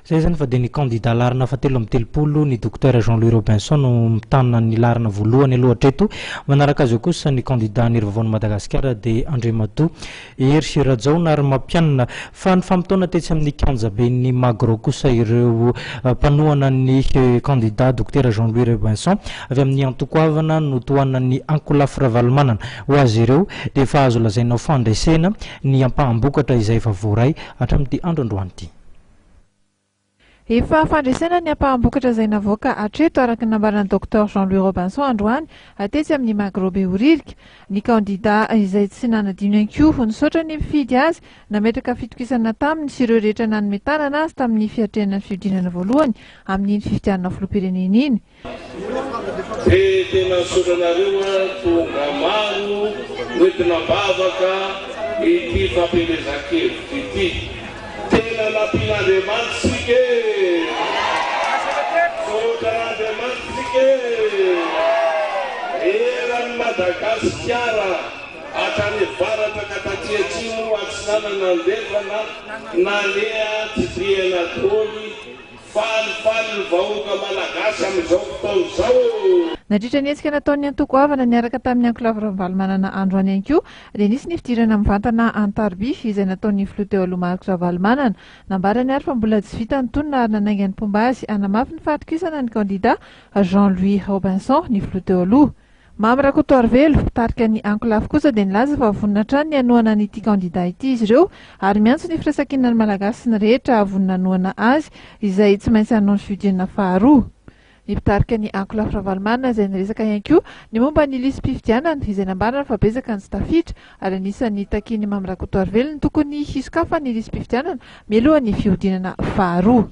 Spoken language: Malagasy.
Izay izany fa dia ny kandida laharana fahatelo amby telopolo, ny Docteur Jean Louis Robinson, no mitana ny laharana voalohany aloha hatreto. Manaraka azy eo kosa ny kandida ny Hery Vaovaon'i Madagasikara, dia Andriamatoa Hery Rajaonarimampianina. Fa ny famotoana tetsy amin'ny kianjaben'ny Magro kosa ireo mpanohana ny kandida Dokotera Jean Louis Robinson avy amin'ny antoko Avana no tohanan'ny ankolafy Ravalomanana. Ho azy ireo dia efa azo lazaina ho fandresena ny ampaham-bokatra izay efa voaray hatramin'ity andro androany ity. Efa fandresena ny ampaham-bokatra izay navoaka hatreto, araka ny nambaran'ny Docteur Jean Louis Robinson androany tetsy amin'ny Magro Behoririka. Ny kandida izay tsy nanadino ihany koa nisaotra ny mpifidy azy nametraka fitokisana taminy sy ireo rehetra nanome tanana azy tamin'ny fiatrehana ny fihodinana voalohany amin'iny fifidianana filoham-pirenena iny. Dia tena misaotra anareo a tonga maro hoentina am-bavaka ity fampielezan-kevitra ity. Tena nampian'Andriamanitra isika e! Misaotra an'Andriamanitra isika e! Eran'i Madagasikara hatrany avaratra ka taty atsimo, atsinanana, andrefana, naleha tsidihana daholo. Falifaly ny vahoaka Malagasy amin'izao fotoana izao. Nandritra ny hetsika nataon'ny antoko Avana niaraka tamin'ny ankolafy Ravalomanana androany ihany koa dia nisy ny fidirana mivantana an-tariby izay nataon'ny filoha teo aloha Marc Ravalomanana. Nambarany ary fa mbola tsy vita ny tolona ary nanainga ny mpomba azy hanamafy ny fahatokisana ny kandida Jean Louis Robinson ny filoha teo aloha. Mamy Rakotoarivelo, mpitarika ny ankolafy kosa dia nilaza fa vonona hatrany ny hanohana an'ity kandida ity izy ireo ary miantso ny firaisankinan'ny Malagasy sy ny rehetra vonona hanohana azy izay tsy maintsy hanao ny fihodinana faharoa. Ny mpitarika ny ankolafy Ravalomanana izay niresaka ihany koa ny momba ny lisi-pifidianana izay nambarany fa betsaka ny tsy tafiditra ary anisan'ny takian'i Mamy Rakotoarivelo ny tokony hisokafan'ny lisi-pifidianana mialohan'ny fihodinana faharoa.